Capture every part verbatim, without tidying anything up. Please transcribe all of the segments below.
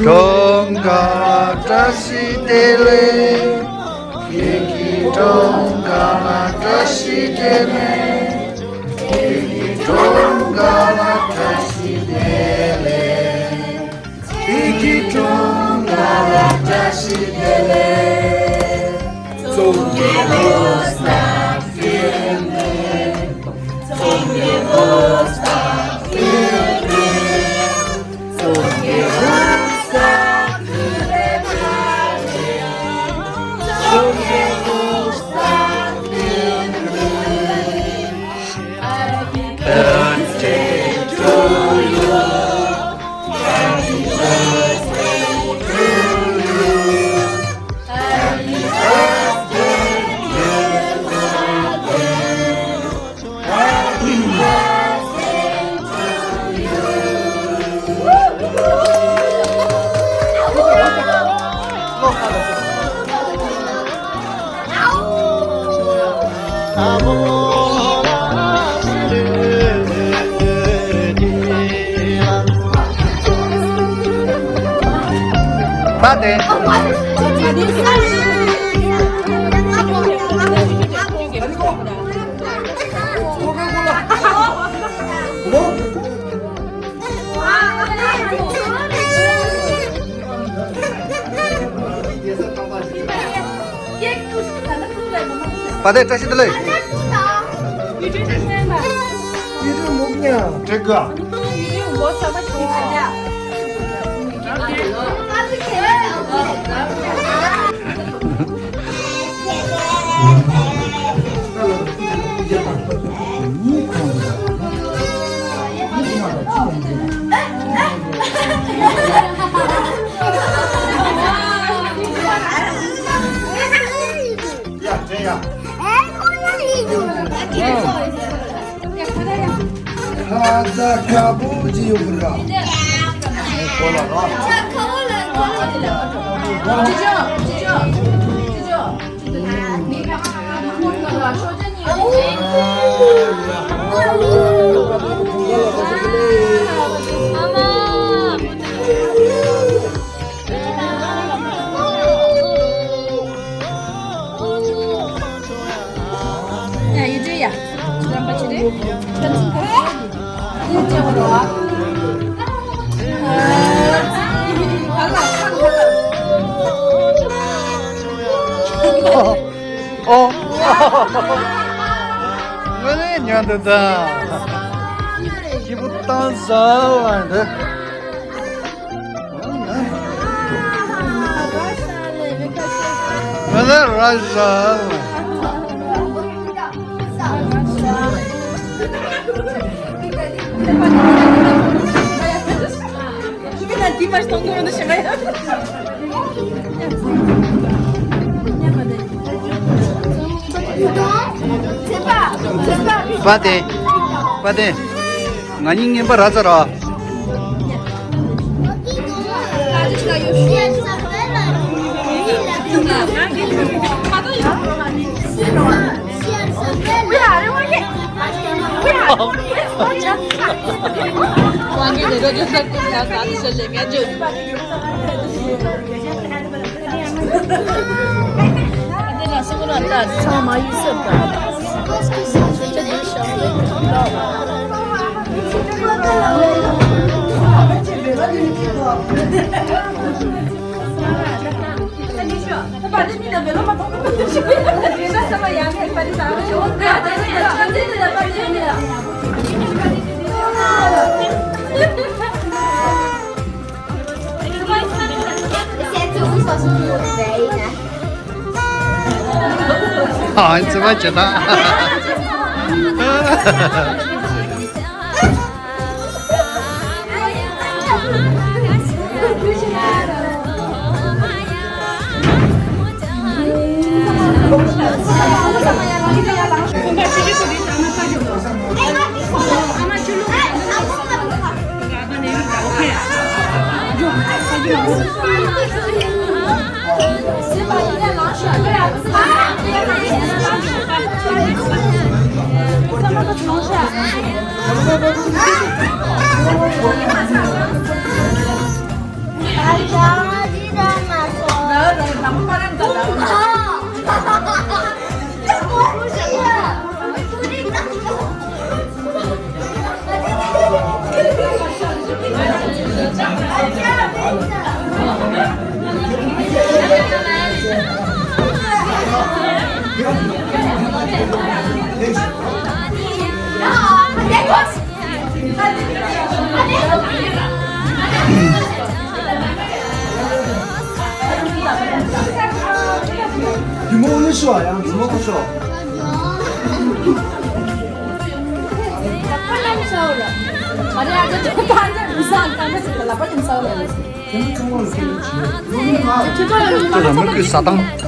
གྲོངས་དཀའ་བ་བཀྲ་ཤིས་བདེ་ལེགས། ཁྱེད་ཀྱི་གྲོངས་དཀའ་བ་བཀྲ་ཤིས་བདེ་ལེགས། ཁྱེད་ཀྱི་གྲོངས་དཀའ་བ་བཀྲ་ཤིས་བདེ་ལེགས། ཁྱེད་ཀྱི་གྲོངས་དཀའ་བ་བཀྲ་ཤིས་བདེ་ལེགས། པ་དེ་བཀྲ་ཤིས་བདེ་ལེགས། དྲུག་ག་ད་ཁ་པོ་ཅི་ཡོད་གི་ར། ཁོ་ལ་ར། ཡ་ཡི་ཇེ་ཡ། རམ་པ་ཆི་རེ། ཨོ། ངོས་ནས་ཉན་འདུག་ད། ཁྱི་པོ་བཏང་ཟ་བ་འདི། ང་ལ་ར་ཞྭ། པ་ཏེ། པ་ཏེ། ང་གཉིས་ངན་པ་ར་ཙ་ར། ཨ། ཙི་མ་ཅི་ད། རྒྱུ་མ་འོ་ནི་ཤོ་ཡང་རྒྱུ་མ་ཁོ་ཤོ། ཁྱེད་རང་མི་དགོས་ཟ་སྟངས།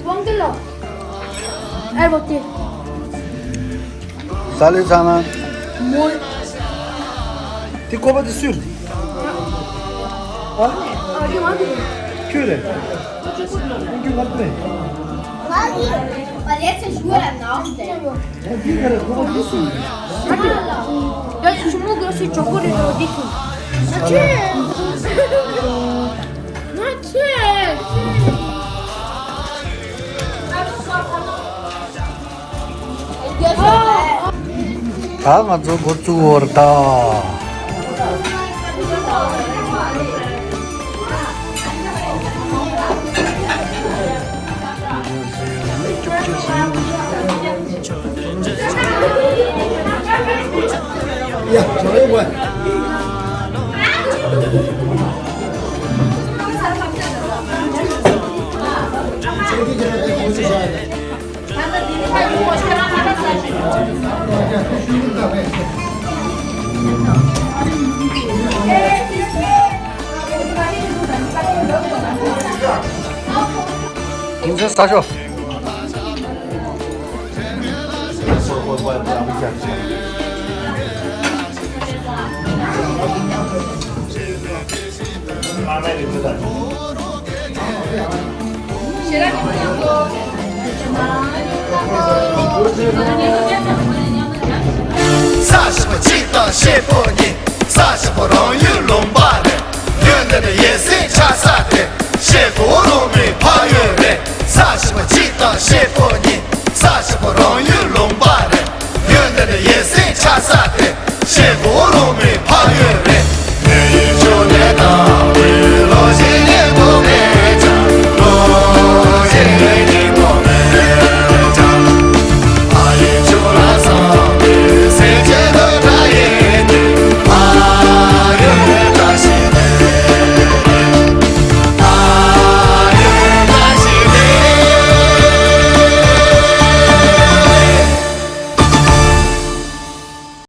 དབང་གི་ལོ། ཨེ་བོ་ཏི། ས་ལེ་ཚང་ན། མོལ། དེ་ཀོ་པ་དེ་སུས་རེད། ཨ། ཨ་དེ་བང་གི་རེད། ཁྱོད་རེད། ཁྱོད་ང་རེད། ང་གི་བ་ལེ་ཚེ་ཞུ་བ་ལ་ནག་སྟེ། ཨ་དེ་ག་རེད། ཀོ་པ་དེ་སུས་རེད། ཨ་དེ། ཡ་ཆུ་མོ་གི་སུས་ཅོག་གོ་རེད་རོ་དེ་ཐུ། ཨ་ཆེ། ང་ཚོས། ད་ང་ཚོ་འགོ་བཙུགས་འོར་ད། ཡིན་ཚུལ་ས་ཤོག་ས་ཞིག་པ་གཅིག་དང་ཤེས་པོ་